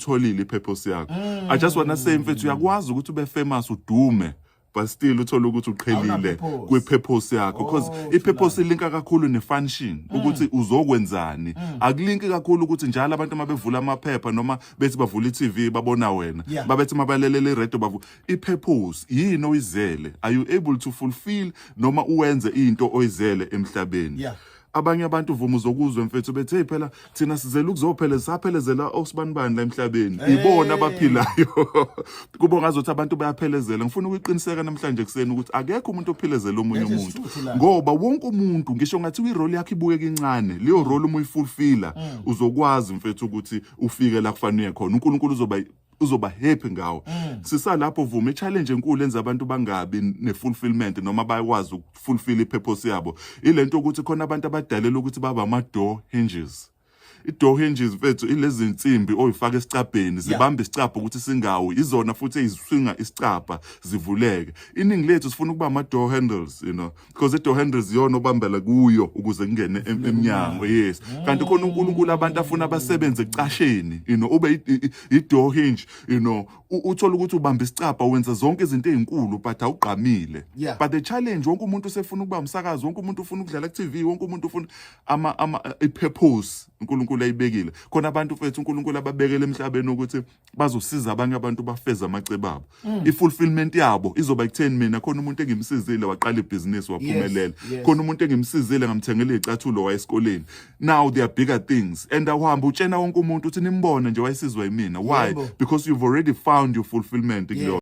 Uyitholile i-purpose yakho. I just wanna say, mfethu, uyakwazi ukuthi ube famous, udume, but still uthola ukuthi uqhelile Awuna-purpose. kwi-purpose yakho, because i-purpose ilinka kakhulu ne-function, ukuthi uzokwenzani. Akulinki kakhulu ukuthi njalo abantu uma bevula amaphepha noma bethi bavula i-TV babona wena, babethi mabalalela iradio bavu. I-purpose yini oyizele? Are you able to fulfill noma uwenze into oyizele emhlabeni? Abanye abantu, vuma, uzokuzwe, mfethu, bethi, "Hey, phela thina sizele ukuzophele saphelezela osibanibani la emhlabeni." Ibona abaphilayo, kubo ngazothi abantu bayaphelezela. Ngifuna ukuqiniseka namhlanje kuseni ukuthi akekho umuntu ophelezela omunye That is umuntu, true, Thulani. ngoba wonke umuntu, ngisho ngathi i-role yakhe ibukeka incane, leyo role uma uyifulfilla, uzokwazi, mfethu, ukuthi ufike la kufanele uye khona. UNkulunkulu uzoba happy ngawe. Sisalapho, vuma, i-challenge enkulu enza abantu bangabi ne-fulfillment noma bayakwazi ukufulfill i-purpose yabo ilento ukuthi khona abantu abadalela ukuthi baba ama-door hinges. I-door hinges, mfethu, ilezi nsimbi oyifaka esicabheni, zibamba isicabha ukuthi singawi, izona futhi eyiswinga isicabha zivuleke. Iningi lethu sifuna ukuba ama-door handles, because i-door handles iyona obambela kuyo ukuze kungene emnyango. Yes, kanti khona uNkulunkulu abantu afuna abasebenze ekucasheni, ube i-door hinge, uthola ukuthi ubamba isicabha, wenza zonke izinto ezinkulu, but awugqamile. But the challenge, wonke umuntu usefuna ukuba umsakazi, wonke umuntu ufuna ukudlala ku-TV, wonke umuntu ufuna ama i-purpose uNkulunkulu ayibekile. Khona abantu, mfethu, uNkulunkulu ababekele emhlabeni ukuthi bazosiza abanye abantu bafeze amacebo abo. I-fulfillment yabo izoba ekutheni mina khona umuntu engimsizile waqala ibhizinisi waphumelela, khona umuntu engimsizile ngamthengela izicathulo wayesikoleni. Now there are bigger things, and awuhamba utshena wonke umuntu uthi nimbone nje wayesizwa yimina. Why? Because you've already found your fulfillment kuleyo.